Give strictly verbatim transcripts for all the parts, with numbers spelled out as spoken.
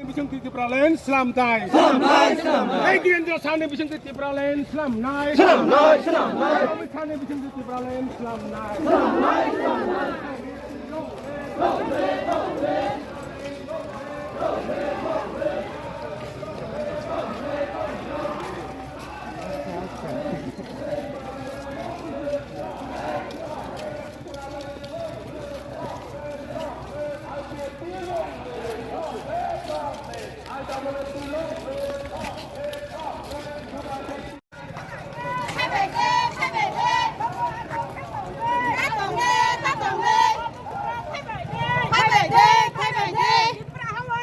Bising Tipraland slamnai. Slamnai, slamnai. Hey, Dhirendra Sani bising Tipraland slamnai. Slamnai, slamnai. Amit Sani bising Tipraland slamnai. Slamnai, slamnai.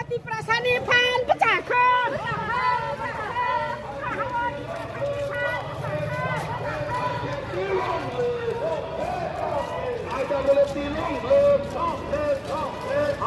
Tiprasani phan bwchakho.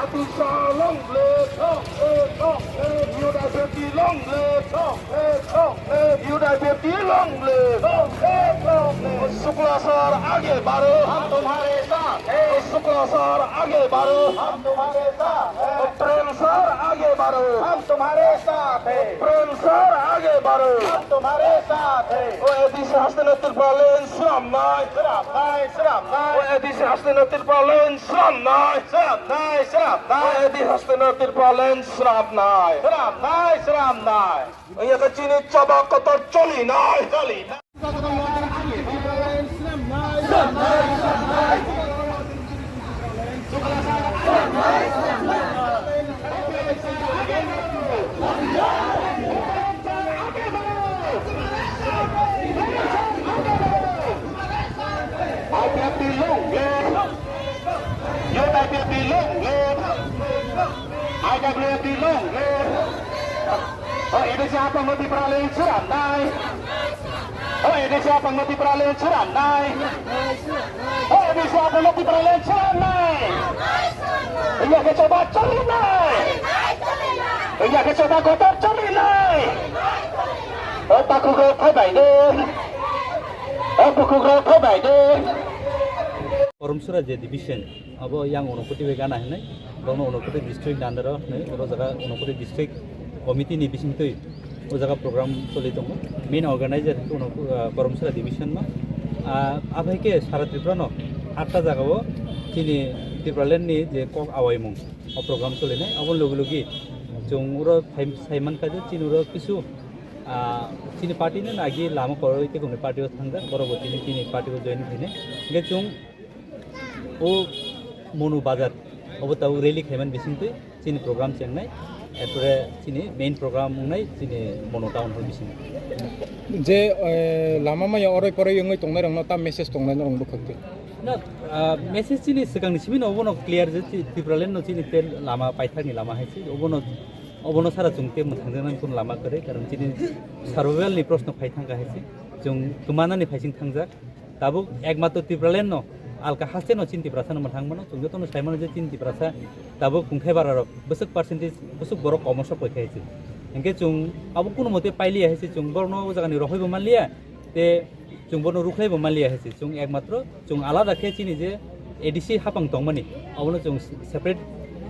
Atisa long live, long live, long live. U D I P F T long live, long live, long live. U D I P F T long live, long live, long live. Shukla sir aage baro, hum tumhare saath hain. Shukla sir aage baro, hum tumhare saath hain. Prem sir aage baro, hum tumhare saath hain. Prem sir aage baro, hum tumhare saath hain. O A D C hasteni Tipraland slamnai. Slamnai, slamnai. O A D C hasteni Tipraland slamnai. Slamnai, slamnai. O A D C hasteni Tipraland slamnai. Slamnai, slamnai. Wngya khe chini choba kotor cholinai. Cholinai. I P F T long live. Youth I P F T long live. I W F T long live. O A D C hapangno Tipraland slamnai. O A D C hapangno Tipraland slamnai. O A D C hapangno Tipraland slamnai. Wngya khe choba cholinai. Wngya khe choba kotor cholinai. O takhuk rok phai bai de. O bukhuk rok phai bai de. Korom Sura je division, abo yang Unakoti bai gana hinwi, bono Unakoti district under o hinwi, oro jaga Unakoti district committee ni bisingtwi o jaga program choli tongo. Main organizer hinkhe Unak-, ah, Korom Sura division no. Ah, aphai khe sara Tripura no atta jaga o chini Tipraland ni je kok awaimung o program cholinai, aboni logi logi chwng oro phai-, saimankha je chini oro kisu, ah, chini party ni nagi lama kwrwi tei kumni party o thangjak, borok bo chini, chini party o join khainai. Hinkhe chwng o Monu Bazar, obo tabuk rally khaimani bisingtwi chini program chengnai, erpore chini main program wngnai chini Monu Town Hall bisingo. Je, eh, lama maya oroi poroi wngwi tongnai rokno ta message tongnai norok bwkhak twi? Na, ah, message chini swkangni simi no obono clear je chi-, Tipraland no chini tel lama paithakni lama hai se, obono, obono sara chwng te mwthangjaknani kun lama kwrwi, karon chini survival ni proshno phai thangkha hai se, chwng kwmanani phaising thangjak. Tabuk ekmatro Tipraland no, alka haste no chini Tiprasa no mwthang mano, chwng jotono sai mano je chini Tiprasa tabuk kungthai bara rok bwswk percentage, bwswk borok komo sok pai khai se. Hinkhe chwng abo kunu mote pailiya hai se, chwng borokno o jaga ni rohoi bo manliya, te chwng bono rukhlai bo manliya hai se. Chwng ekmatro chwng alada khe chini je A D C hapang tongmani, abono chwng separate,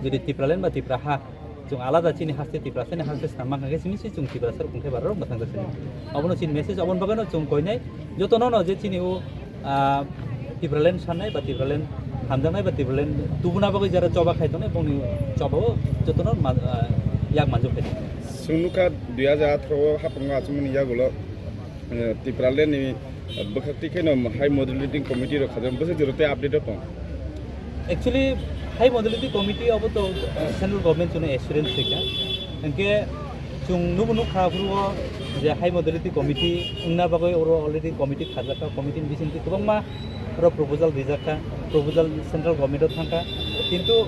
jodi Tipraland ba Tipra ha, chwng alada chini haste Tiprasani haste swnam mankha khe simi se chwng Tiprasa rok kungthai bara rok mwthang jak sini. Abono chini message, aboni bagwi no chwng koinai jotono no je chini o, ah, Tipraland sanai ba Tipraland hamjaknai ba Tipraland tubuna bagwi jara choba khai tongnai, bongni choba o jotono ma-, ah, yak manjak khai tongnai. Chwng nukha dui hajar atharo o hapang achukmani yagulo, eh, Tipraland ni bwkhak twi kheno high moderating committee rok khajak bwswk jora tei update o tong. Actually, high modality committee abo to central government chwngno assurance rikha. Hinkhe chwng nubo nukha phuru o je high modality committee wngna bagwi oro already committee khajakha, committee ni bisingtwi kwbangma oro proposal rijakha, proposal central government o thangkha. Kintu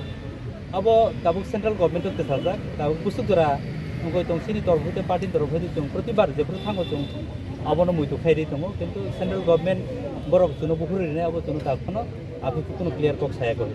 abo tabuk central government o kwchajak, tabuk bwswk jora wngwi tong chini torpho tei party ni torpho tei chwng protibar jephru thango chwng abono muitu khairwi tongo, kintu central government borok chwngno buphuru rinai abo chwngno dakhano. Abo khe kunu clear kok saya kok.